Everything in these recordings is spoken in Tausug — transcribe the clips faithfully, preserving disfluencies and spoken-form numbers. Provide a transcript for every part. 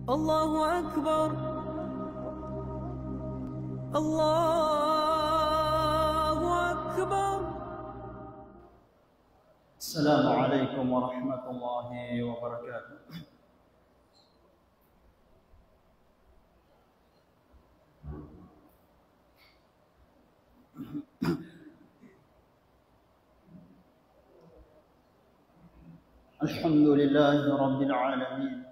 الله أكبر. الله أكبر. السلام عليكم ورحمة الله وبركاته. الحمد لله رب العالمين.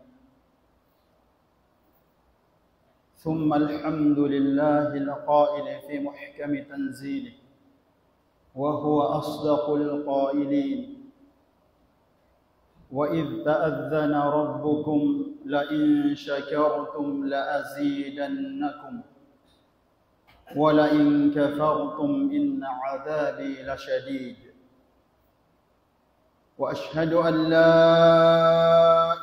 ثم الحمد لله القائل في محكم تنزيله، وهو أصدق القائلين: وإذ تأذن ربكم لئن شكرتم لأزيدنكم ولئن كفرتم إن عذابي لشديد. وأشهد أن لا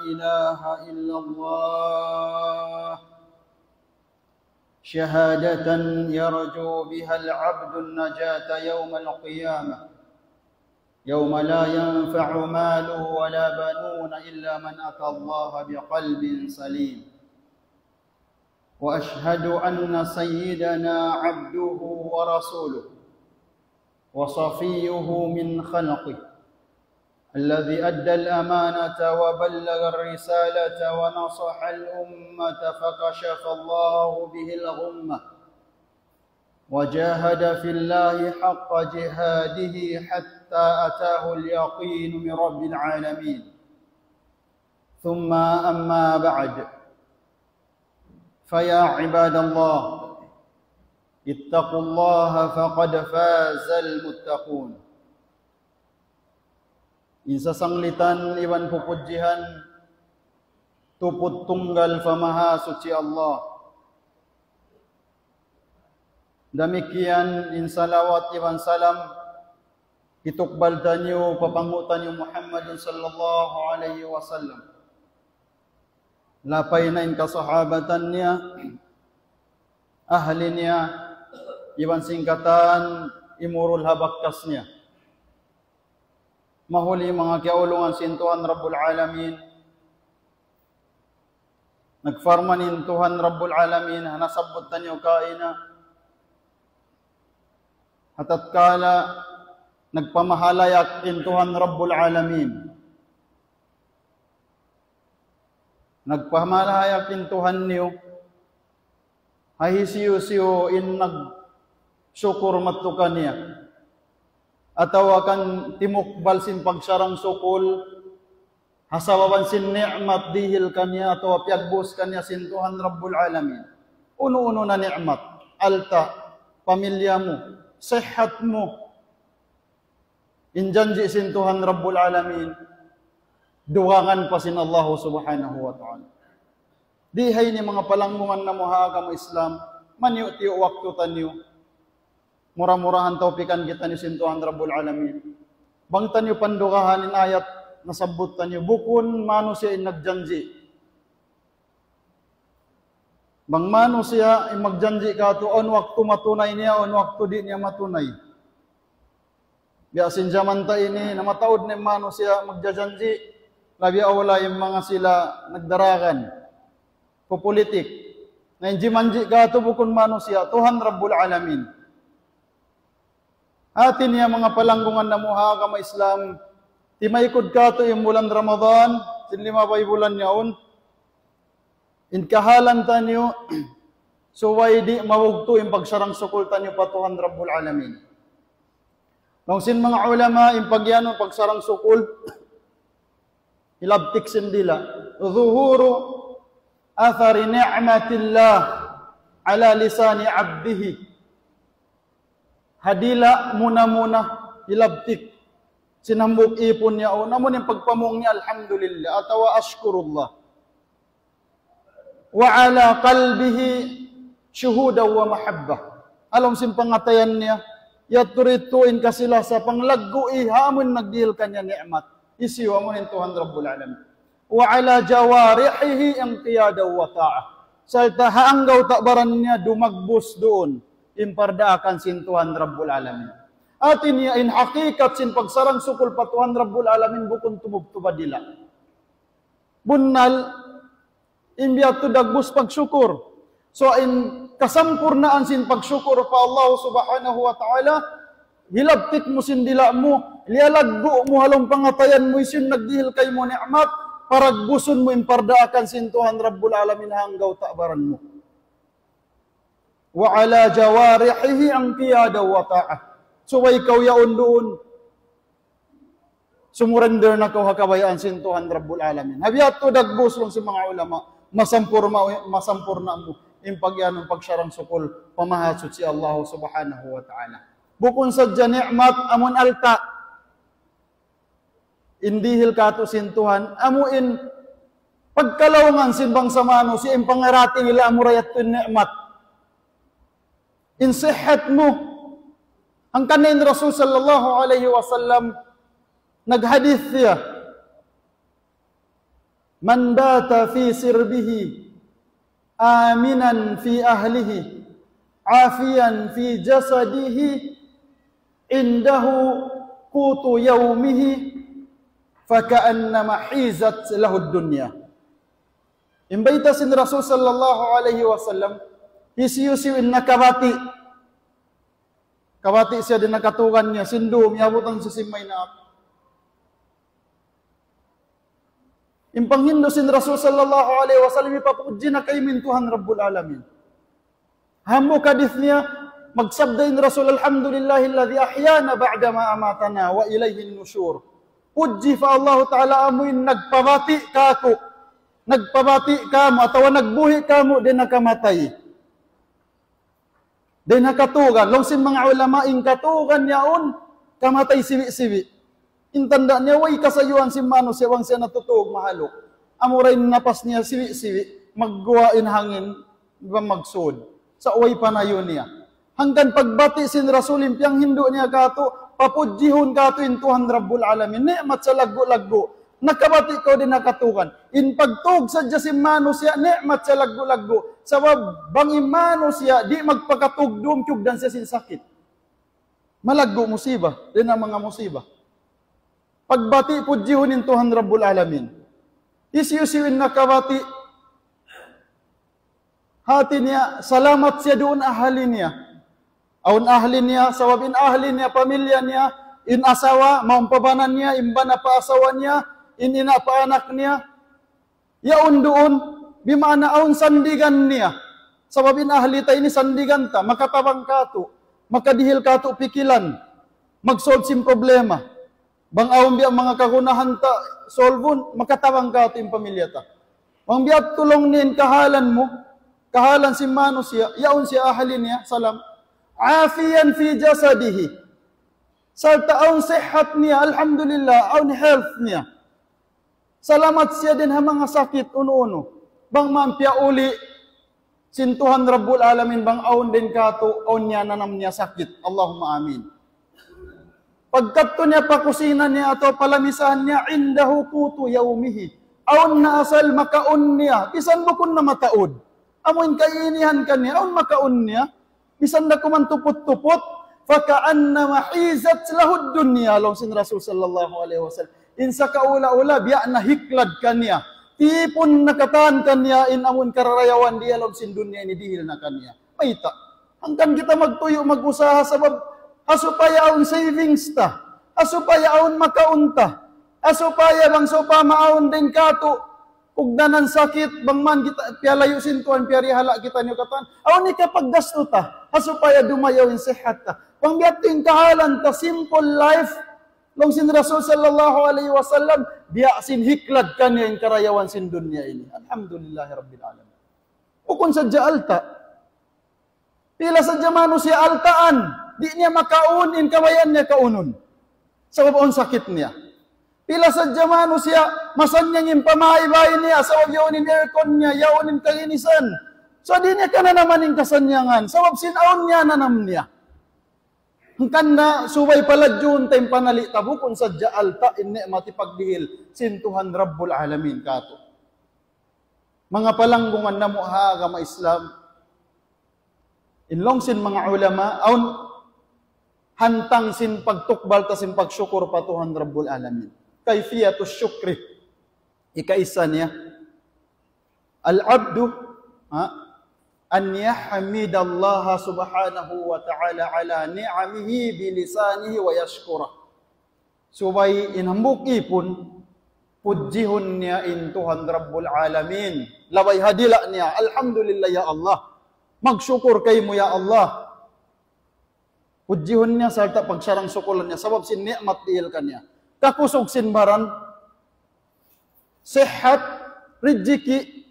إله إلا الله شهادة يرجو بها العبد النجاة يوم القيامة، يوم لا ينفع مال ولا بنون إلا من أتى الله بقلب سليم. وأشهد أن سيدنا عبده ورسوله وصفيه من خلقه، الذي أدى الأمانة وبلغ الرسالة ونصح الأمة، فكشف الله به الغمة، وجاهد في الله حق جهاده حتى أتاه اليقين من رب العالمين. ثم أما بعد، فيا عباد الله، اتقوا الله فقد فاز المتقون. In sasanglitan iban pupudjihan tuput tunggal pa Mahasuchi Allah. Damikkiyan in salawat iban salam hitukbal taniyu pa panghu' taniyu Muhammadun sallallahu alayhi wasallam. Lapay na in kasahabatan niya, ahli niya, iban sin katan imurul ha bakas niya. Mahuli manga kiyaulungan sin Tuhan Rabbul Alamin. Nagparman in Tuhan Rabbul Alamin, ha nasabbut taniyu kaina. Ha tatkala nagpamahalayak in Tuhan Rabbul Alamin. Nagpamahalayak in Tuhan niyu, ha hisiyu-siyu in nagsukur madtu kaniya, atawa kan timukbal sin pagsarang-sukul, ha sababan sin ni'mat dihil kaniya atawa piyagbuhus kaniya sin Tuhan Rabbul Alamin. Unu-unu na ni'mat, alta', pamilya mu, sihat mu, in janji' sin Tuhan Rabbul Alamin, dugangan pa sin Allah Subhanahu wa Ta'ala. Di ha ini manga palanggungan namu' ha agama Islam, maniyu-tiyu waktu taniyu. Mura-murahan tawpikan kitaniyu sin Tuhan Rabbul Alamin. Bang taniyu pandugahan in ayat nasabbut taniyu, bukun manusiya' in nagjanji'. Bang manusiya' in magjanji' katu', awn waktu matunay niya, awn waktu di' niya matunay. Biya' sin jaman ta ini, na mataud na in manusiya' magjajanji', labi awla in manga sila nagdaragan, pupulitik. Na in jimanji' katu' bukun manusiya', Tuhan Rabbul Alamin. Hati niya manga palanggungan namu' ha agama Islam, timaykud katu' in bulan Ramadan, sin limabay bulan yaun, in kahalan taniyu, subay di' mabugtu' in pagsarang-sukul taniyu pa Tuhan Rabbul Alamin. Laung sin manga ulama, in pagiyanun pagsarang-sukul, hilabtik sin dila'. ظهور أثر نعمة الله على لسان عبده. Ha dila' muna-muna hilabtik sin hambuuk īpun yaun, amu in pagpamung niya, "Alhamdulillah," atawa "Ashkurullah." وعلى قلبه شهودا ومحبة. Ha lawm sin pangatayan niya, yadtu didtu in kasilasa, panglaggu' ha amun nagdihil kaniya ni'mat. Hisiyu? Amu in Tuhan Rabbul Alamin. وعلى جوارحه انقيادا وطاعة. Sarta' ha anggawta' baran niya dumagbus duun in pardaakan sin Tuhan Rabbul Alamin. Hati niya in hakikat sin pagsarang-sukul pa Tuhan Rabbul Alamin bukun tumubtub ha dila'. Bunnal, In biya' tu dagbus pagsukur. So, in kasampurnaan sin pagsukur pa Allah Subhanahu wa Ta'ala, hilabtik mu sin dila' mu, liyalaggu' mu ha lawm pangatayan mu, hisiyu in nagdihil kaymu ni'mat, paragbusun mu in pardaakan sin Tuhan Rabbul Alamin ha hanggaw-tabaran mu. وعلى جوارحه انقيادا وطاعة. Subay kaw yaun duun. Sumurrender na kaw ha kabayaan sin Tuhan Rabbul Alamin. Ha biya' tu dagbus laung sin manga ulama, masampur-, ma-, masampurna' mu in pag-, anu, pagsarang-sukul pa Mahasuchi Allah Subhanahu wa Ta'ala. Bukun sadja ni'mat, amun alta'. In dihil kātu' sin Tuhan, amu in pagkalaungan sin bangsa manusiya', in pangarati nila amura yadtu in ni'mat. In sihat mu. Hangkan in Rasul sallallahu alayhi wasallam naghadith siya, من بات في سربه آمنا في أهله عافيا في جسده عنده قوت يومه فكأنما حيزت له الدنيا. In bayta' sin Rasul sallallahu alayhi wasallam, hisiyu-siyu in nakabati'. Kabati' siya dayn ha katugan niya, sin dum, iyabutan siya sin maynaap. In panghindu' sin Rasul sallallahu alayhi wasallam, hipapudji na kaymu in Tuhan Rabbul Alamin. Hambuuk hadith niya, magsabda in Rasul, الحمد لله الذي أحيانا بعد ما أماتنا وإليه النشور. Pudji pa Allahu Ta'ala amu in nagpabati' kāku', nagpabati' kāmu', atawa nagbuhi' kāmu' dayn ha kamatay. Dayn ha katugan, laung sin manga ulama, in katugan yaun, kamatay siwi'-siwi'. In tanda' niya, way kasayuan sin manusiya' bang siya natutug mahaluk. Amura in napas niya siwi'-siwi', magguwa' in hangin, di ba magsud. Sa' way panayu niya. Hangkan pagbati' sin Rasul in piyanghindu' niya kātu', papudjihun kātu' in Tuhan Rabbul Alamin. Ni'mat salaggu'-laggu'. Nakabati' kaw dayn ha katugan. In pagtug sadja sin manusiya', ni'mat salaggu'-laggu'. Sabab, bang in manusiya', di' magpakatug dum, kiyugdan siya sin sakit. Malaggu' musiba, dayn ha manga musiba. Pagbati', pudjihun in Tuhan Rabbul Alamin. Hisiyu-siyu in nakabati', hati niya, salamat siya duun ahli niya. Awn ahli niya, sabab in ahli niya, pamilya niya, in asawa, mawn pa bana niya, in bana pa asawa niya, in ina' pa anak niya. Yaun duun, bima'na awn sandigan niya. Sabab in ahli ta ini sandigan ta, makatabang kātu', makadihil kātu' pikilan, mag-solve sin problema. Bang awn biya' manga kagunahan ta solvun, makatabang kātu' in pamilya ta. Bang biya' tu laung niya in kahalan mu, kahalan sin manusiya', yaun siya ahli niya, salam. عافيا في جسده. Sarta' awn sihat niya, alhamdulillah, awn health niya. Salamat siya dayn ha manga sakit unu-unu. Bang man piyauli' sin Tuhan Rabbul Alamin, bang awn dayn kātu', awn niya nanam niya sakit. Allahumma amin. Pagkadtu niya pa kusina niya atawa pa lamisahan niya, عنده قوت يومه. Awn na asal makaun niya. Bisan bukun na mataud. Amu in kainihan kaniya, awn makaun niya. Bisan da kuman tuput-tuput. فكأنما حيزت له الدنيا. Laung sin Rasul sallallahu alayhi wasallam. In sakaula-ula, biya' na hiklad kaniya. Tipun na katan kaniya, in amun kararayawan diyalog sin dunya ini dihil na kaniya. Mayta'. Hangkan kita magtuyu', mag-usaha sabab, ha supaya awn savings ta. Ha supaya awn makaun ta. Ha supaya bang sawpama awn dayn kātu', kugdanan sakit, bang man kita, piyalayu' sin Tuhan, piyarihala' kitaniyu katan. Awn hikapaggastu ta. Ha supaya dumayaw in sihat ta. Bang biya' tu in kahalan ta, simple life, laung sin Rasul sallallahu alayhi wasallam, biya' sin hiklad kaniya in karayawan sin dunya ini. Alhamdulillahi Rabbil Alamin. Bukun sadja alta'. Pila sadja manusiya' alta'an, di' niya makaun in kabayaan niya kaunun. Sabab awn sakit niya. Pila sadja manusiya', masannyang in pamaybay niya, sabab yaun in aircon niya, yaun in kaginisan. So, di' niya kananaman in kasannyangan, sabab sin awn niya nanam niya. Hangkan na subay paladjuhun ta in panali' ta bukun sadja alta' in ni'mat hipagdihil sin Tuhan Rabbul Alamin kātu'. Manga palanggungan namu' ha agama Islam, in laung sin manga ulama, awn hantang sin pagtukbal ta sin pagsukur pa Tuhan Rabbul Alamin. كيفية الشكر. Ikaisa niya, العبد, ha, أن يحمد الله سبحانه وتعالى على نعمه بلسانه ويشكره. Subay in hambuuk ipun, pudjihun niya in Tuhan Rabbul Alamin. Labay ha dila' niya, "Alhamdulillah ya Allah. Magsukur kaymu ya Allah." Pudjihun niya sarta' pagsarang-sukulan niya, sabab sin ni'mat dihil kaniya. Kakusug sin baran, sihat, rijiki',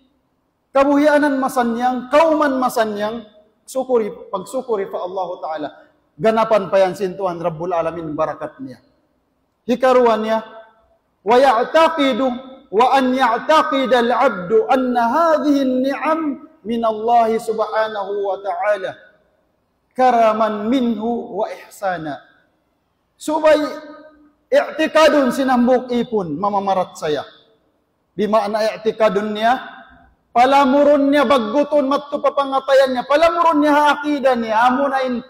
kabuhianan masannyang, kawman masannyang, sukuri, pagsukuri pa Allahu Ta'ala. Ganapan pa yan sin Tuhan Rabbul Alamin barakat niya. Hikaruwa niya, ويعتقد, وأن يعتقد العبد أن هذه النعم من الله سبحانه وتعالى كرما منه وإحسانا. Subay i'tikadun sin hambuuk ipun, mamamarachaya. Bima'na i'tikadun niya, palamurun niya, baggutun madtu pa pangatayan niya, palamurun niya ha akida niya, amuna in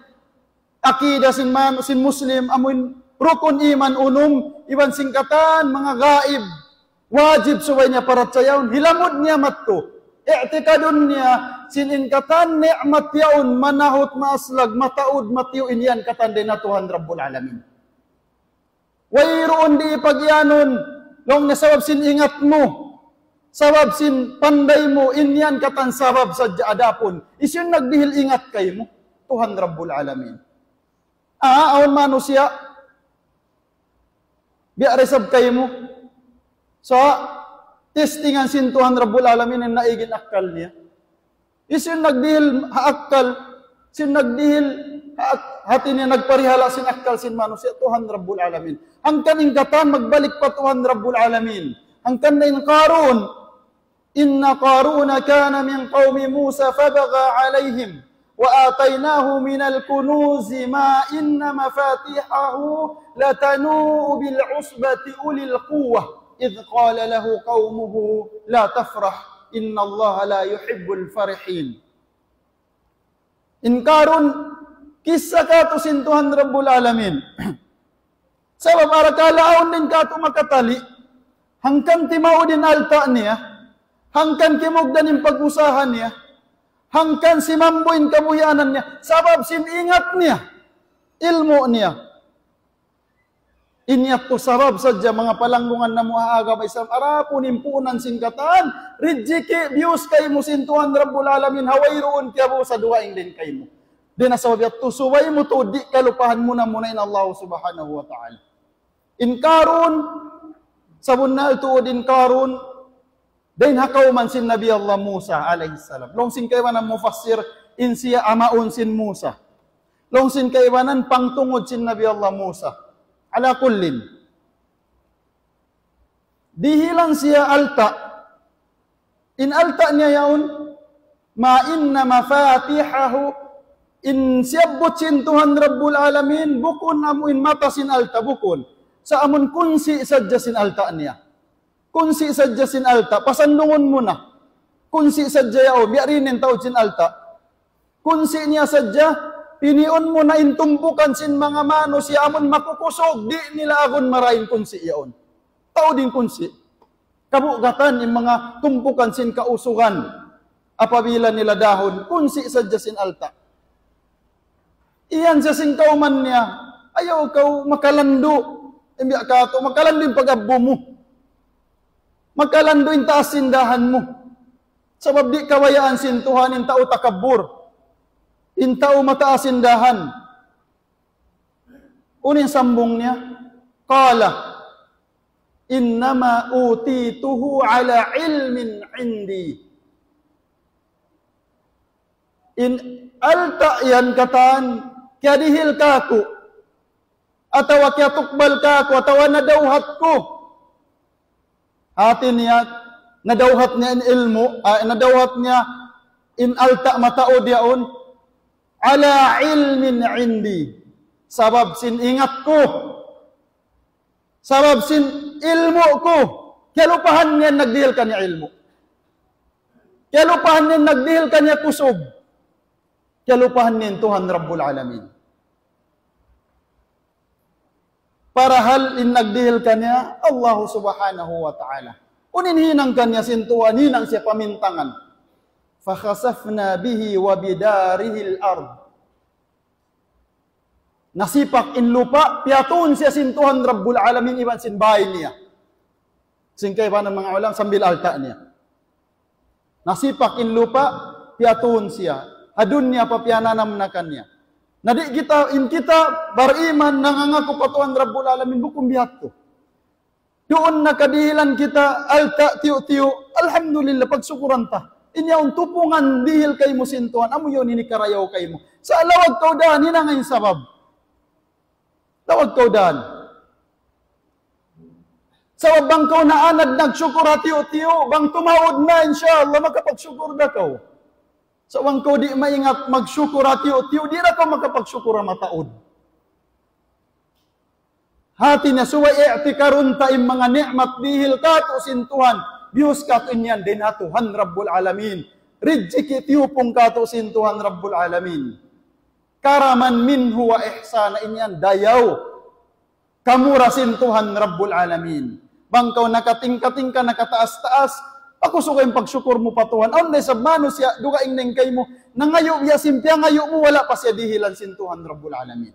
akida sin man, sin Muslim, amun rukun iman unum, iban sin katan manga gaib, wajib subay niya parachayaun, hilamud niya madtu. I'tikadun niya, sin in katan ni'mat yaun, manahut, maaslag, mataud, matiyu', in yan katan dayn ha Tuhan Rabbul Alamin. Wayruun di' pagiyanun, laung niya, sabab sin ingat mu, sabab sin panday mu, in yan katan sabab sadja adapun. Hisiyu in nagdihil ingat kaymu? Tuhan Rabbul Alamin. Ah, awn manusiya', biya' da isab kaymu. So, testingan sin Tuhan Rabbul Alamin in naig in akkal niya. Hisiyu in nagdihil ha akkal, hisiyu in nagdihil ha ak-, hati niya nagparihala' sin akkal sin manusiya', Tuhan Rabbul Alamin. Hangkan in katan magbalik pa Tuhan Rabbul Alamin. Hangkan na in Qarun, إن قارون كان من قوم موسى فبغى عليهم وآتيناه من الكنوز ما إن مفاتحه لتنوء بالعصبة أولي القوة إذ قال له قومه لا تفرح إن الله لا يحب الفرحين. In Qarun, kissa katu' sin Tuhan Rabbul Alamin. Sabab arakala' awn dayn katu' makatali', hangkan timaud in alta' niya, hangkan kimugdan in pag-usaha niya, hangkan simambu in kabuhianan niya, sabab sin ingat niya, ilmu' niya. In yadtu sabab sadja manga palanggungan namu' ha agama Islam, adapun in puunan sin katan, rijiki', biyus kaymu sin Tuhan Rabbul Alamin, ha wayruun kiyabusa dugaing dayn kaymu. Dayn ha sabab yadtu, subay mu tuud di' kalupahan muna-muna in Allah Subhanahu wa Ta'ala. In Qarun, sabunnal tuud in Qarun, dayn ha kawman sin Nabi Allah Musa alayhi salam. Laung sin kaibanan mufassir, in siya amaun sin Musa. Laung sin kaibanan pangtungud sin Nabi Allah Musa. Ala kullin. Dihilan siya alta'. In alta' niya yaun, ما إن مفاتحه, in siyabbut sin Tuhan Rabbul Alamin, bukun amu in mata sin alta', bukun. Sa' amun kunsi' sadja sin alta' niya. Kunsi' sadja sin alta', pasandungun mu na. Kunsi' sadja yaun, biya' diin in taud sin alta'. Kunsi' niya sadja, piniun mu na in tumpukan sin manga manusiya' amun makukusug, di' nila agun mara in kunsi' yaun. Taud in kunsi'. Kabugatan in manga tumpukan sin kausugan. Apabila nila dahun, kunsi' sadja sin alta'. Iyan siya sin kawman niya, ayaw kaw makalandu'. Imbiya' katu', makalandu' in pag-abbu mu. Makalandu' in taas sin dahan mu. Sabab di' kabayaan sin Tuhan in tau takabbur. In tau mataas in dahan. Unu in sambung niya? قال إنما أوتيته على علم عندي. In alta' yan katan, kiyadihil kāku', atawa kiyatukbal kāku', atawa nadawhat ku. Hati niya, nadawhat niya in ilmu', ah, nadawhat niya in alta' mataud yaun, على علم عندي. Sabab sin ingat ku. Sabab sin ilmu' ku. Kiyalupahan niya in nagdihil kaniya ilmu'. Kiyalupahan niya in nagdihil kaniya kusug. Kiyalupahan niya in Tuhan Rabbul Alamin. Parahal in nagdihil kaniya, Allah Subhanahu wa Ta'ala. Unu in hinang kaniya sin Tuhan, hinang siya pamintangan. فخسفنا به وبداره الأرض. Nasipak in lupa', piyatun siya sin Tuhan Rabbul Alamin iban sin bāy niya. Sin kaibanan manga ulama sambil alta' niya. Nasipak in lupa', piyatun siya. Ha dunya pa piyananam na kaniya. Na di' kita, in kita bariman nangangaku pa Tuhan Rabbul Alamin, bukun biya' hādtu. Duun na kadihilan kita alta' tiyu'-tiyu', alhamdulillah, pagsukuran ta. In yaun tupungan dihil kaymu sin Tuhan, amu yaun ini karayaw kaymu. Sa' lawag kaw dān, hinanga in sabab. Lawag kaw dān. Sabab bang kaw naanad nagsukur ha tiyu'-tiyu', bang tumaud na, insya Allah, makapagsukur da kaw. Sa' bang kaw di' maingat magsukur ha tiyu'-tiyu', di' da kaw makapagsukur ha mataud. Hāti niya subay i'tikarun ta in manga ni'mat dihil kātu' sin Tuhan. Biyus kātu' in yan dayn ha Tuhan Rabbul Alamin. Rijiki' tiyupung kātu' sin Tuhan Rabbul Alamin. كرما منه وإحسانا, in yan dayaw. Kamura sin Tuhan Rabbul Alamin. Bang kaw nakatingka-tingka, nakataas-taas, pakusug in pagsukur mu pa Tuhan. Awn da isab manusiya', dugaing na in kaymu, nangayu' biya' sin piyangayu' mu, wala' pa siya dihilan sin Tuhan Rabbul Alamin.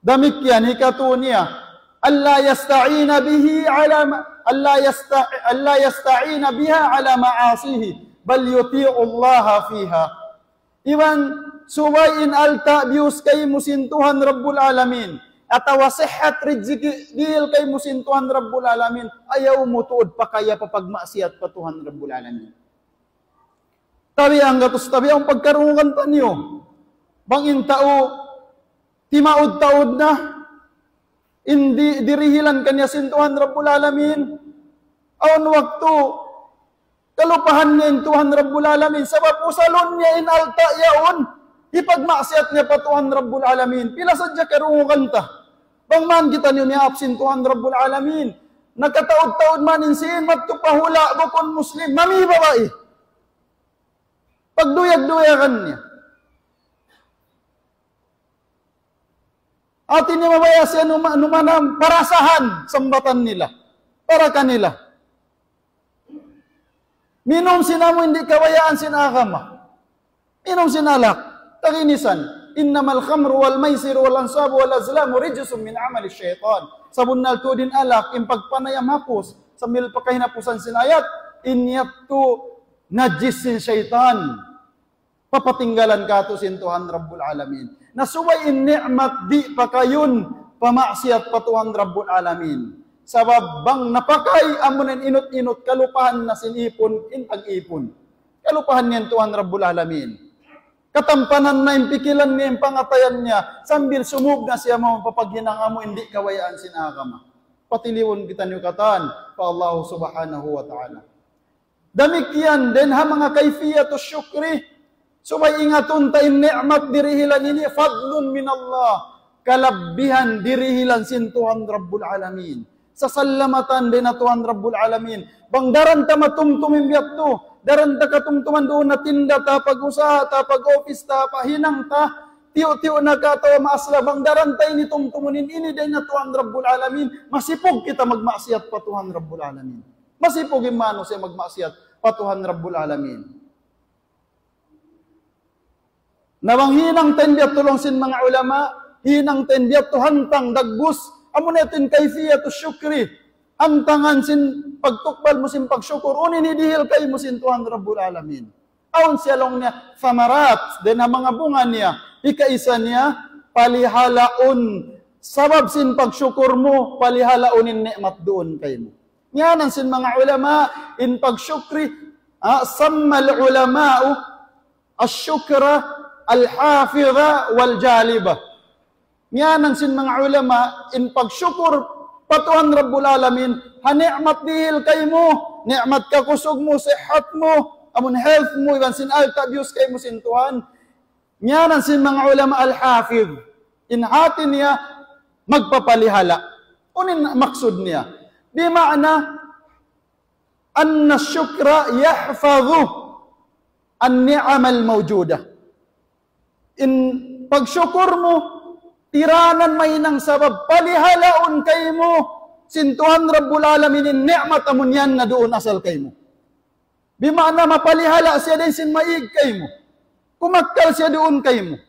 Damikkiyan hikatu niya, ألا يستعين به على ما، ألا يستع-، ألا يستعين بها على معاصيه، بل يطيع الله فيها. Iban subay in alta' biyus kaymu sin Tuhan Rabbul Alamin, atawa sihat rijiki' dihil kaymu sin Tuhan Rabbul Alamin, ayaw mu tuud pakaya pa pagmaksiyat pa Tuhan Rabbul Alamin. Tabi' hanggatus tabi' awn pagkarungugan taniyu. Bang in tau timaud-taud na, in di-, dirihilan kaniya sin Tuhan Rabbul Alamin. Awn waktu, kalupahan niya in Tuhan Rabbul Alamin. Sabab usalun niya in alta' yaun, hipagmaksiyat niya pa Tuhan Rabbul Alamin. Pila sadja karungugan ta. Bang man kitaniyu miyaap sin Tuhan Rabbul Alamin. Nakataud-taud man in sīn, madtu pa hula', bukun Muslim, mami babai. Pagduyag-duyagan niya. Hāti niya mabaya' siya numa-, numanam parasahan, sambatan nila. Para kanila. Minum sin amu in di' kabayaan sin agama. Minum sin alak. Kaginisan. إنما الخمر والميسر والأنصاب والأزلام رجس من عمل الشيطان. Sabunnal tuud in alak, in pagpanayam hapus, sambil pa kahinapusan sin ayat, in yadtu najis sin saytan. Papatinggalan kātu' sin Tuhan Rabbul Alamin. Na subay in ni'mat di' pakayun pamaksiyat pa Tuhan Rabbul Alamin. Sabab bang napakay amu na in inut-inut kalupahan na sin ipun, in tag-ipun. Kalupahan niya in Tuhan Rabbul Alamin. Katampanan na in pikilan niya, in pangatayan niya, sambil sumūb na siya mawn pa paghinang amu in di' kabayaan sin agama. Patiliun kitaniyu katan pa Allah Subhanahu wa Ta'ala. Damikkiyan dayn ha manga kayfiyatus shukri, subay ingatun ta in ni'mat dirihilan ini, فضل من الله, kalabbihan dirihilan sin Tuhan Rabbul Alamin. Sasalamatan dayn ha Tuhan Rabbul Alamin. Bang daran ta matumtum in biya' yadtu, daran ta katumtuman duun ha tinda ta, pag-usaha ta, pag-office ta, pa hinang ta, tiyu'-tiyu' na ka atawa maas la, bang daran ta ini tumtumun in ini dayn ha Tuhan Rabbul Alamin, masipug kita magmaksiyat pa Tuhan Rabbul Alamin. Masipug in manusiya' magmaksiyat pa Tuhan Rabbul Alamin. Na bang hinang ta in biya' yadtu laung sin manga ulama, hinang ta in biya' yadtu hantang dagbus, amu na yadtu in kayfiyatus shukri, hantangan sin pagtukbal mu sin pagsukur, unu in hidihil kaymu sin Tuhan Rabbul Alamin. Awn siya laung niya, ثمرات, dayn ha manga bunga niya, hikaisa niya, palihalaun, sabab sin pagsukur mu, palihalaun in ni'mat duun kaymu. Ngiyanan sin manga ulama, in pagshukri, ah, سمى العلماء الشكر الحافظ والجالب. Ngiyanan sin manga ulama, in pagsukur pa Tuhan Rabbul Alamin, ha ni'mat dihil kaymu, ni'mat kakusug mu, sihat mu, amun health mu, iban sin alta' biyus kaymu sin Tuhan. Ngiyanan sin manga ulama al-hafiz. In hati niya magpapalihala. Unu in maksud niya? Bima'na anna shukra yahfazu an-ni'amal mawjuda. In pagsukur mu, tiranan mahinang sabab palihalaun kaymu sin Tuhan Rabbul Alamin in ni'mat amun yan na duun asal kaymu. Bima'na mapalihala' siya dayn sin maig kaymu. Kumakkal siya duun kaymu.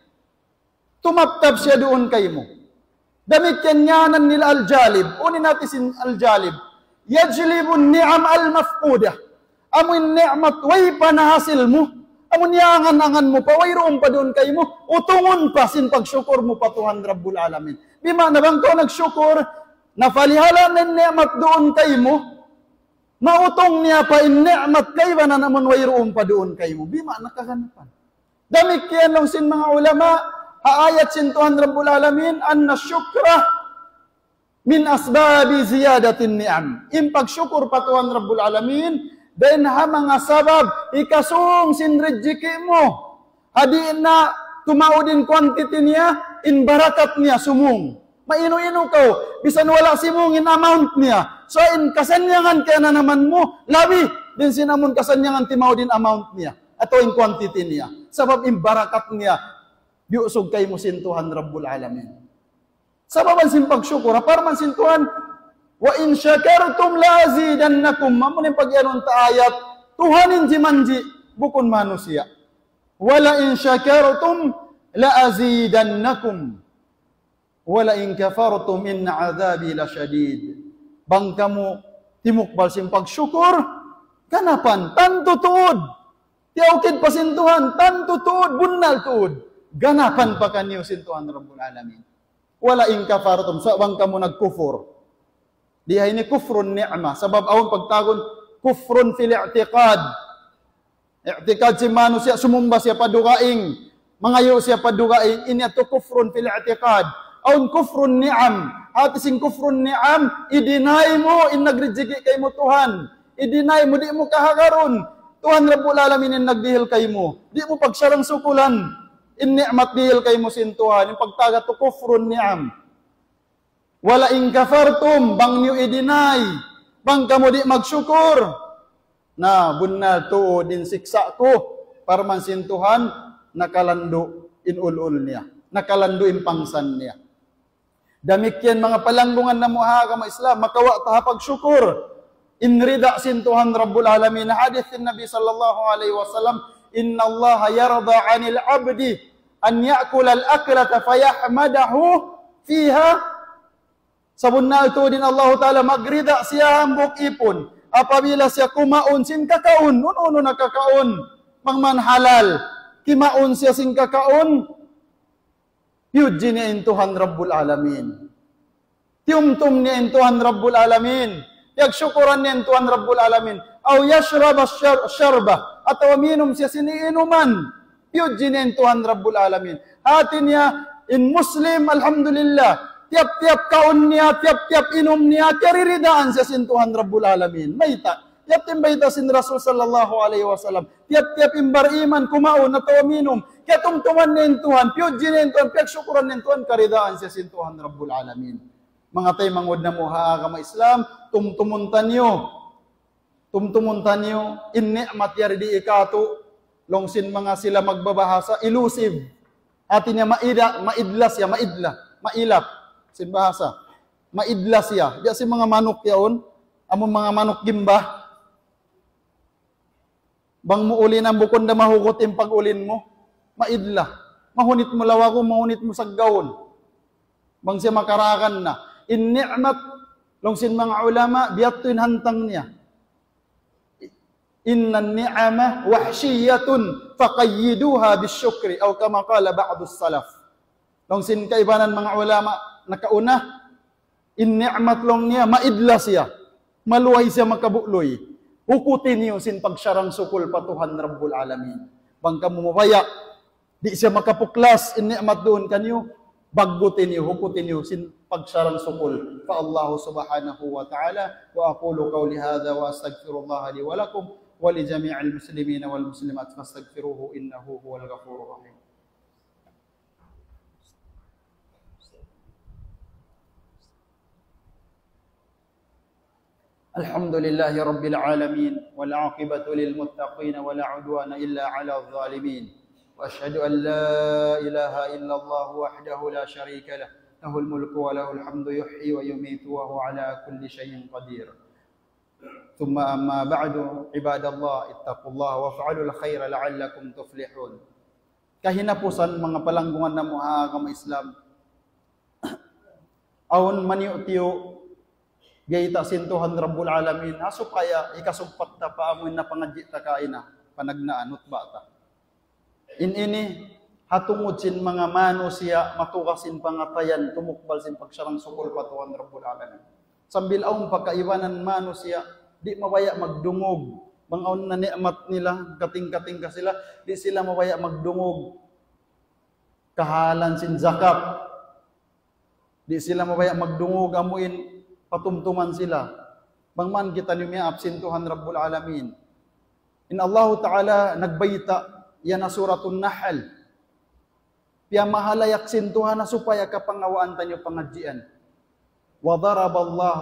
Tumaptap siya duun kaymu. Damikkiyan ngānan nila al-jalib. Unu in hāti sin al-jalib. يجلب النعم المفقودة. Amun ni'mat way pa nahasil mu. Amun iyangan-angan mu pa wayruun pa duun kaymu. Utungun pa sin pagsukur mu pa Tuhan Rabbul Alamin. Bima'na bang kaw nagsukur, napalihala' na in ni'mat duun kaymu, mautung niya pa in ni'mat kaibanan amun wayruun pa duun kaymu. Bima'na kaganapan. Damikkiyan laung sin manga ulama, ha ayat sin Tuhan Rabbul Alamin, أن الشكر من أسباب زيادة النعم. In pagsukur pa Tuhan Rabbul Alamin, dayn ha manga sabab, hikasung sin rijiki' mu. Ha di' na tumaud in quantity niya, in barakat niya sumung. Mainu-inu kaw, bisan wala' simung in amount niya. So, in kasannyangan kayananaman mu, labi, dayn sin amun kasannyangan timaud in amount niya. Atawa in quantity niya. Sabab in barakat niya, biyusug kaymu sin Tuhan Rabbul Alamin. Sabab sin pagsukur, parman sin Tuhan, وإن شكرتم لأزيدنكم. Amu in pag-iyanun ta ayat, Tuhan in jimanji', bukun manusiya'. ولئن شكرتم لأزيدنكم ولئن كفرتم إن عذابي لشديد. Bang kamu timukbal sin pagsukur, ganapan, tantu tuud. Tiyaukid pa sin Tuhan, tantu tuud, bunnal tuud. Ganapan pa kaniyu sin Tuhan Rabbul Alamin. ولئن كفرتم, sa' bang kamu nagkufur. Di ha ini kufrun ni'mah. Sabab awn pagtawagun kufrun fil i'tiqad. I'tiqad sin manusiya' sumumba siya pa dugaing. Mangayu' siya pa dugaing. Ini yadtu kufrun fil i'tiqad. Awn kufrun ni'am. Hati sin kufrun ni'am, i-deny mu in nagrijiki kaymu Tuhan. I-deny mu, di' mu kahagarun. Tuhan Rabbul Alamin in nagdihil kaymu. Di' mu pagsarang-sukulan in ni'mat dihil kaymu sin Tuhan. In pagtawagun yadtu kufrun ni'am. ولئن كفرتم, bang niyu i-deny, bang kamu di' magsukur. Na, bunnal tuud in siksa' ku, parman sin Tuhan, nakalandu' in ul-ul niya, nakalandu' in pangsan niya. Damikkiyan manga palanggungan namu' ha agama Islam, makawa' ta ha pagsukur in rida sin Tuhan Rabbul Alamin. Hadith sin Nabi sallallahu alayhi wasallam, إن الله يرضى عن العبد أن يأكل الأكلة فيحمده فيها. Sabunnal tuud in Allahu Ta'ala magrida siya hambuuk ipun. Apabila siya kumaun sin kakaun, unu-unu na kakaun, bang man halal, kimaun siya sin kakaun, piyudji niya in Tuhan Rabbul Alamin. Tiyumtum niya in Tuhan Rabbul Alamin. Piyagsukuran niya in Tuhan Rabbul Alamin. أو يشرب الشر-، الشربة. Atawa minum siya sin iinuman. Piyudji niya in Tuhan Rabbul Alamin. Hati niya, in Muslim, alhamdulillah. Tiyap-tiyap kaun niya, tiyap-tiyap inum niya, kariridaan siya sin Tuhan Rabbul Alamin. Mayta'? Yadtu in bayta' sin Rasul sallallahu alayhi wasallam. Tiyap-tiyap in bariman, kumaun atawa minum, kiyatumtuman niya in Tuhan, piyudji niya in Tuhan, piyagsukuran niya in Tuhan, karidaan siya sin Tuhan Rabbul Alamin. Manga taymanghud namu' ha agama Islam, tumtumun taniyu. Tumtumun taniyu, in ni'mat yari di' ikatu', laung sin manga sila magbabahasa, elusive. Hati niya maida-, maidla siya, maidla, mailap. Sin bahasa. Maidla siya. Biya' sin manga manuk yaun, amun manga manuk gimba. Bang mu ulinan bukun da mahugut in pag-ulin mu, maidla. Mahunit mu lawagun, mahunit mu saggawun. Bang siya makaragan na. In ni'mat, laung sin manga ulama, biya' yadtu in hantang niya. إن النعم وحشية فقيدوها بالشكر، أو كما قال بعض السلف. Laung sin kaibanan manga ulama nakauna, in ni'mat laung niya, maidla siya. Maluhay siya makabuluy. Hukuti niyu sin pagsarang-sukul pa Tuhan Rabbul Alamin. Bang kamu mabaya', di' siya makapuklas in ni'mat duun kaniyu, bagguti niyu, hukuti niyu sin pagsarang-sukul pa Allah subhanahu wa ta'ala. وأقول قولي هذا وأستغفر الله لي ولكم ولجميع المسلمين والمسلمات فاستغفروه إنه هو الغفور الرحيم. الحمد لله رب العالمين، والعاقبة للمتقين، ولا عدوان إلا على الظالمين، وأشهد أن لا إله إلا الله وحده لا شريك له، له الملك وله الحمد يحيي ويميت وهو على كل شيء قدير. ثم أما بعد، عباد الله، اتقوا الله وافعلوا الخير لعلكم تفلحون. Kahinapusan, manga palanggungan namu' ha agama Islam. Awn maniyu'-tiyu' biyayta' sin Tuhan Rabbul Alamin, ha supaya hikasugpat ta pa amu in napangadji' ta kaina, panagnaan, hutba ta. In ini, ha tungud sin manga manusiya' matugas in pangatayan, tumukbal sin pagsarang-sukul pa Tuhan Rabbul Alamin. Sambil awn pa kaibanan manusiya', di' mabaya' magdungug, bang awn na ni'mat nila, kating-kating ka sila, di' sila mabaya' magdungug. Kahalan sin zakat. Di' sila mabaya' magdungug, amu in patumtuman sila. Bang man kita niyu miyaap sin Tuhan Rabbul Alamin. In Allahu Ta'ala nagbayta', yan ha Suratun Nahl. Piyamahalayak sin Tuhan na supaya kapangawaan taniyu pangadjian. وضرب الله،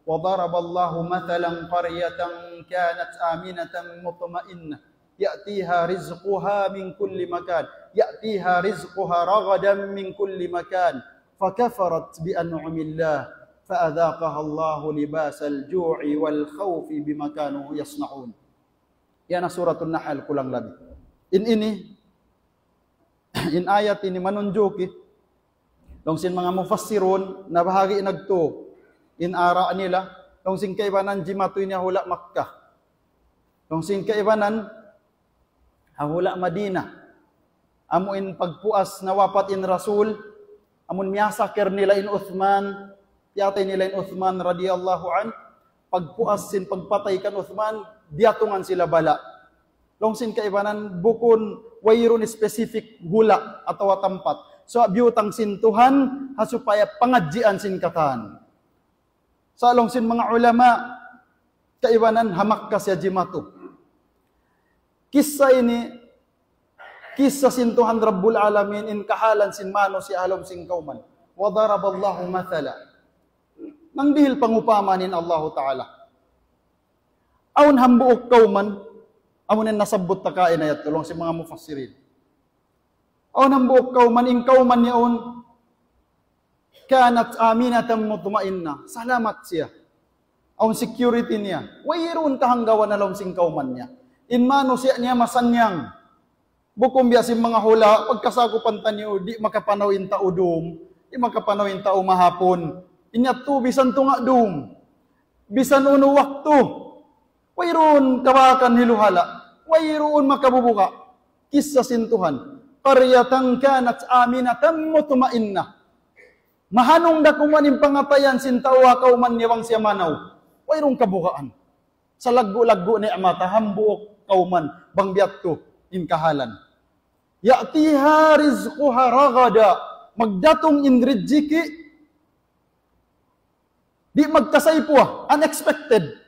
وضرب الله مثلا قرية كانت آمنة مطمئنة يأتيها رزقها من كل مكان، يأتيها رزقها رغدا من كل مكان، فكفرت بأنعم الله فأذاقها الله لباس الجوع والخوف بما كانوا يصنعون. Yan ha Suratun Nahl kulang labi. In ini, in ayat ini manunjuki, laung sin manga mufassirun, nabahagi' nagtū in ara' nila, laung sin kaibanan jimatu ini ha hula' Makkah. Laung sin kaibanan ha hula' Madinah. Amu in pagpuas nawapat in Rasul, amun miyasakir nila in Uthman, piyatay nila in Uthman radiyallahu anhu, pagpuas sin pagpatay kan Uthman, diyatungan sila bala'. Laung sin kaibanan, bukun wayruun specific hula' atawa tampat. So, biyutang sin Tuhan, ha supaya pangadjian sin katan. Sa' laung sin manga ulama, kaibanan ha Makkah siya jimatu. Kissa ini, kissa sin Tuhan Rabbul Alamin in kahalan sin manusiya' ha lawm sin kawman. وضرب الله مثلا. Nangdihil pangupama in Allahu Ta'ala. Awn hambuuk kawman, amu in nasabbut ta kaina yadtu, laung sin manga mufassirin. Awn hambuuk kawman, in kawman yaun, كانت آمنة مطمئنة. Salamat siya. Awn security niya. Wayruun kahanggawan ha lawm sin kawman niya. In manusiya' niya masannyang. Bukun biya' sin manga hula', pagkasakupan taniyu, di' makapanaw in tau dum, di' makapanaw in tau mahapun. In yadtu bisan tunga' dum, bisan unu waktu, wayruun kabakan hiluhala', wayruun makabubuka'. Kissa sin Tuhan. قرية كانت آمنة مطمئنة. Mahanung da kuman in pangatayan sin tau ha kawman niya bang siya manaw. Wayruun kabukaan. Salaggu'-laggu' ni'mat, hambuuk kawman, bang biyadtu in kahalan. يأتيها رزقها رغدا. Magdatung in rijiki'. Di' magkasaypuwa, unexpected.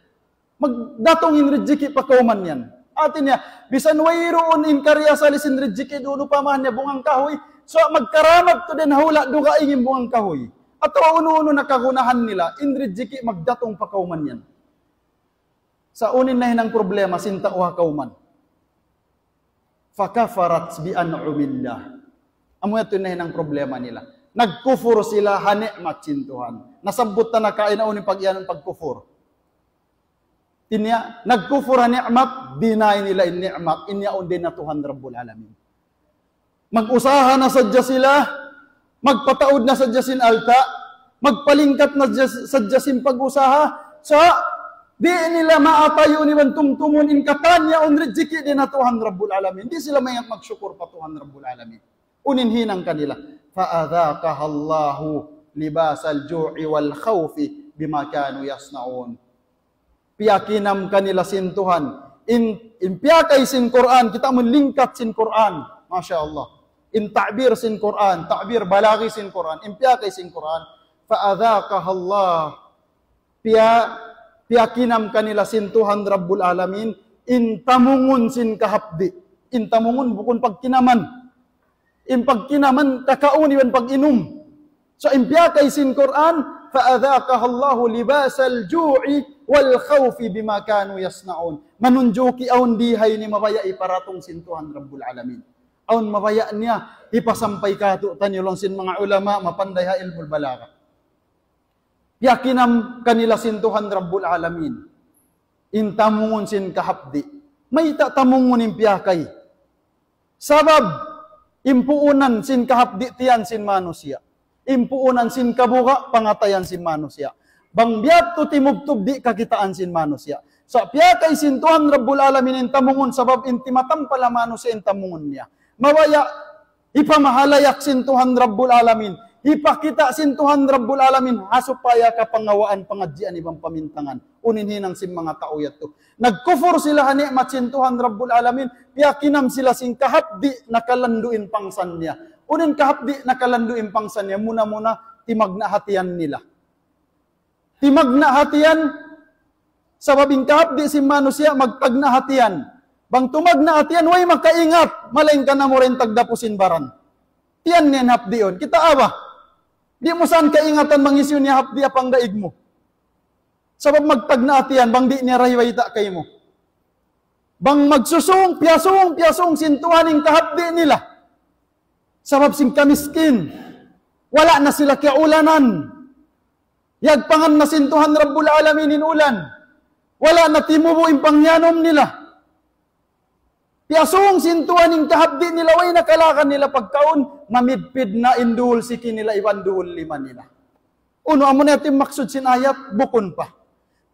Magdatung in rijiki' pa kawman yan. Hati niya, bisan wayruun in karna' asal sin rijiki' duun upamahan niya bungang kahuy, so magkaramat tuud in hula' dugaing in bungang kahuy. Atawa unu-unu na kagunahan nila, in rijiki' magdatung pa kawman yan. Sa' unu in nahinang problema sin tau ha kawman. فكفرت بأنعم الله. Amu yadtu in nahinang problema nila. Nagkufur sila ha ni'mat sin Tuhan. Nasabbut ta na kaina unu in pag-iyanun pagkufur. Hati niya, nagkufur ha ni'mat, deny nila in ni'mat, in yaun dayn ha Tuhan Rabbul Alamin. Mag-usaha na sadja sila, magpataud na sadja sin alta', magpalingkat na sadja, sadja sin pag-usaha, sa' di' nila maatayun iban tumtumun in katan yaun rijiki' dayn ha Tuhan Rabbul Alamin. Di' sila maingat magsukur pa Tuhan Rabbul Alamin. Unu in hinang kanila. فأذاقها الله لباس الجوع والخوف بما كانوا يصنعون. Piyakinam kanila sin Tuhan. In, in piyakay sin Qur'an, kita' mu in lingkat sin Qur'an. Masha Allah. In ta'bir sin Qur'an, ta'bir balaghi sin Qur'an, in piyakay sin Qur'an. فأذاقها الله. Piya-, piyakinam kanila sin Tuhan Rabbul Alamin, in tamungun sin kahapdi'. In tamungun bukun pagkinaman. In pagkinaman, kakaun iban pag-inum. So, in piyakay sin Qur'an, فأذاقها الله لباس الجوع والخوف بما كانوا يصنعون. Manunjuki awn dihay ini mabaya' iparatung sin Tuhan Rabbul Alamin. Awn mabaya' niya hipasampay kātu'niyu laung sin manga ulama mapanday ha ilmul balagha. Piyakinam kanila sin Tuhan Rabbul Alamin in tamungun sin kahapdi'. Mayta' tamungun in piyakay? Sabab in puunan sin kahapdi' tiyan sin manusiya'. In puunan sin kabuga' pangatayan sin manusiya'. Bang biya' tu timubtub di' kakitaan sin manusiya'. Sa' piyakay sin Tuhan Rabbul Alamin in tamungun sabab in timatampal ha manusiya' in tamungun niya. Mabaya' hipamahalayak sin Tuhan Rabbul Alamin. Hipakita' sin Tuhan Rabbul Alamin ha supaya kapangawaan pangadjian iban pamintangan. Unu in hinang sin manga tau yadtu. Nagkufur sila ha ni'mat sin Tuhan Rabbul Alamin, piyakinam sila sin kahapdi' nakalandu' in pangsan niya. Unu in kahapdi' nakalandu' in pangsan niya, muna-muna, timagna' ha tiyan nila. Timagna' ha tiyan, sabab in kahapdi' sin manusiya', magtagna' ha tiyan. Bang tumagna' ha tiyan, way makaingat, malayngkan amura in tagdapu sin baran. Tiyan niya in hapdiun. Kitaa ba? Di' mu saan kaingatan bang hisiyu in hapdi' ha pangdaig mu. Sabab magtagna' ha tiyan, bang di' niya ra hibayta' kaymu. Bang magsusung, piyasung, piyasung sin Tuhan in kahapdi' nila. Sabab sin kamiskin. Wala' na sila kiyaulanan. Yagpangan na sin Tuhan Rabbul Alamin in ulan. Wala' na timubu' in pangyanum nila. Piyasung sin Tuhan in kahapdi' nila, way na kalakan nila pagkaun, mamidpid na in duhul siki nila iban duhul lima nila. Unu, amu na yadtu in maksud sin ayat, bukun pa.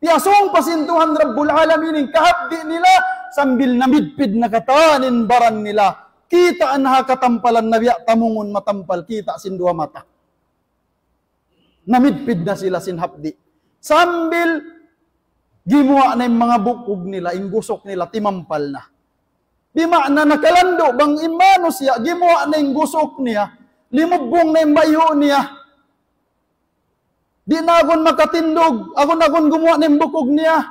Piyasung pa sin Tuhan Rabbul Alamin in kahapdi' nila, sambil namidpid na katan in baran nila. Kita' na ha katampalan na biya' tamungun matampal kita' sin duwa mata. Namidpid na sila sin hapdi'. Sambil gimuwa' na in manga bukug nila, in gusuk nila, timampal na. Di' maana nakalandu', bang in manusiya', gimuwa' na in gusuk niya, limubbung na in bayhu' niya. Di' na agun makatindug, agun-agun gumuwa' na in bukug niya.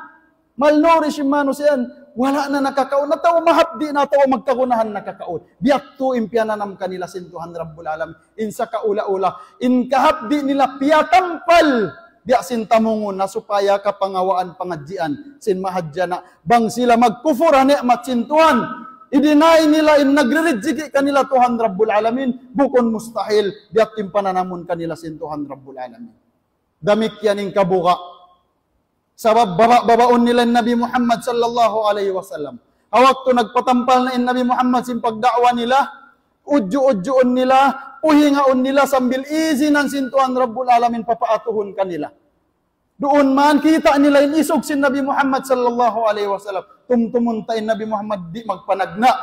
Malnourished in manusiya' yan. Wala' na nakakaun, atawa mahapdi' na, atawa magkagunahan nakakaun. Biya' tu in piyananam kanila sin Tuhan Rabbul Alamin. In sakaula-ula, in kahapdi' nila piyatampal, biya' sin tamungun na supaya kapangawaan pangadjian sin mahadjana'. Bang sila magkufur ha ni'mat sin Tuhan, i-deny nila in nagririjiki kanila Tuhan Rabbul Alamin, bukun mustahil, biya' tu in pananamun kanila sin Tuhan Rabbul Alamin. Damikkiyan in kabuga'. Sabab baba-, babaun nila in Nabi Muhammad sallallahu alayhi wasallam. Ha waktu nagpatampal na in Nabi Muhammad sin pagda'wa nila, udju-udjuun nila, puhingaun nila sambil izinan sin Tuhan Rabbul Alamin papaatuhun kanila. Duun man kita' nila in isug sin Nabi Muhammad sallallahu alayhi wasallam. Tumtumun ta in Nabi Muhammad di' magpanagna'.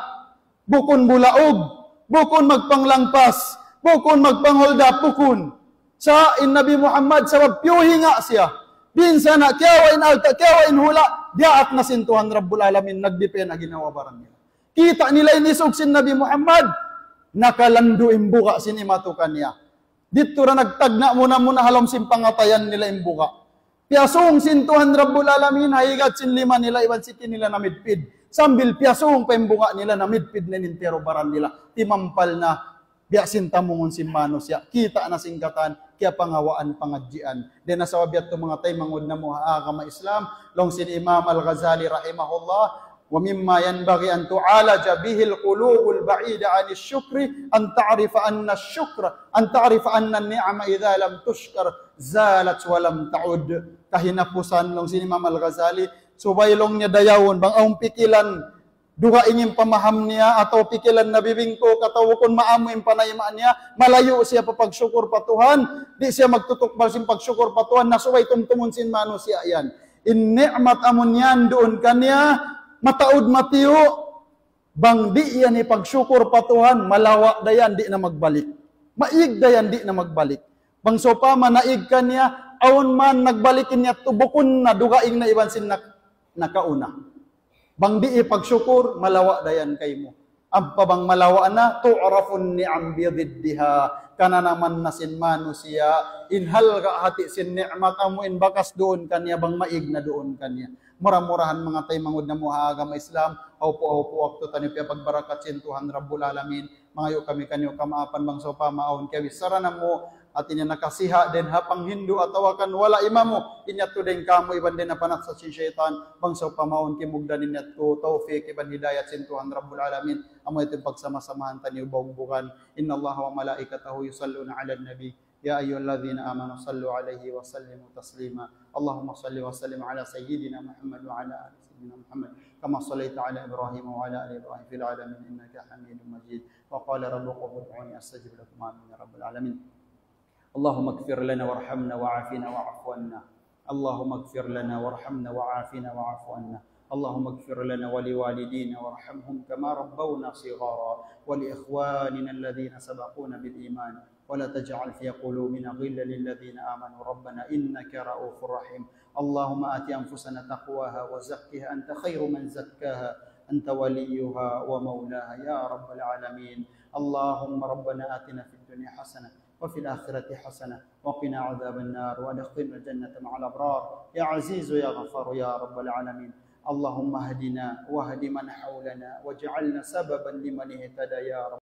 Bukun bulaug, bukun magpanglangpas, bukun magpanghuldap, bukun. Sa' in Nabi Muhammad sabab piyuhinga siya. Binsana', kiyawa' in alta', kiyawa' in hula', diyaak na sin Tuhan Rabbul Alamin, nagdipen na ginawa baran niya. Kita' nila in isug sin Nabi Muhammad, nakalandu' in buga' sin imatu kaniya. Didtu ra nagtagna' muna-muna ha lawm sin pangatayan nila in buga'. Piyasung sin Tuhan Rabbul Alamin, ha higad sin lima nila iban siki nila namidpid. Sambil piyasung pa in buga' nila, namidpid na in interu baran nila. Timampal na, biya' sin tamungun sin manusiya'. Kita' na sin katan, kiyapangawaan pangadjian. Dayn ha sabab yadtu manga taymanghud namu' ha agama Islam, laung sin Imam Al-Ghazali rahimahullah, ومما ينبغي أن تعالج به القلوب البعيدة عن الشكر أن تعرف أن الشكر، أن تعرف أن النعمة إذا لم تشكر زالت ولم تعد. Kahinapusan laung sin Imam Al-Ghazali, subay laung niya dayawun, bang awn pikilan dugaing in pamaham niya, atawa pikilan nabibingkuk, atawa bukun maamu in panayma' niya, malayu' siya pa pagsukur pa Tuhan, di' siya magtutukbal sin pagsukur pa Tuhan, na subay tumtumun sin manusiya' yan. In ni'mat amun yan duun kaniya, mataud matiyu', bang di' yan hipagsukur pa Tuhan, malawa' da yan, di' na magbalik. Maig da yan, di' na magbalik. Bang sawpama naig kaniya, awn man nagbalik in yadtu, bukun na dugaing na iban sin nak-, nakauna. Bang di' hipagsukur, malawa' da yan kaymu. Ampa bang malawa' na, تعرف النعم بضدها. Kananaman na sin manusiya', in halga' hati sin ni'mat amu in bakas duun kaniya, bang maig na duun kaniya. Mura-murahan manga taymanghud namu' ha agama Islam, hawpu'-hawpu' waktu taniyu piyapagbarakat sin Tuhan Rabbul Alamin, mangayu' kami kaniyu kamaapan bang sawpama awn kiyabissara namu', Hati niya nakasiha' dayn ha panghindu' atawa kan wala' imamu, in yadtu dayn kamu iban dayn ha panaksa sin saytan, bang sawpama awn kimugdan in yadtu, tawfik iban hidayat sin Tuhan Rabbul Alamin, amu yadtu in pagsama-samahan taniyu bugbugan. إن الله وملائكته يصلون على النبي، يا أيها الذين آمنوا صلوا عليه وسلموا تسليما. اللهم صل وسلم على سيدنا محمد وعلى آل سيدنا محمد، كما صليت على إبراهيم وعلى آل إبراهيم في العالمين إنك حميد مجيد. وقال ربكم ادعوني أستجب لكم. آمين يا رب العالمين. اللهم اغفر لنا وارحمنا وعافنا واعف عنا. اللهم اغفر لنا وارحمنا وعافنا واعف عنا. اللهم اغفر لنا ولوالدينا وارحمهم كما ربونا صغارا، ولإخواننا الذين سبقونا بالإيمان، ولا تجعل في قلوبنا غلا للذين آمنوا ربنا إنك رءوف رحيم. اللهم آت أنفسنا تقواها وزكها أنت خير من زكاها أنت وليها ومولاها يا رب العالمين. اللهم ربنا آتنا في الدنيا حسنة وفي الآخرة حسنة وقنا عذاب النار وأدخلنا الجنة مع الأبرار يا عزيز يا غفار يا رب العالمين. اللهم اهدنا واهد من حولنا واجعلنا سببا لمن اهتدى يا رب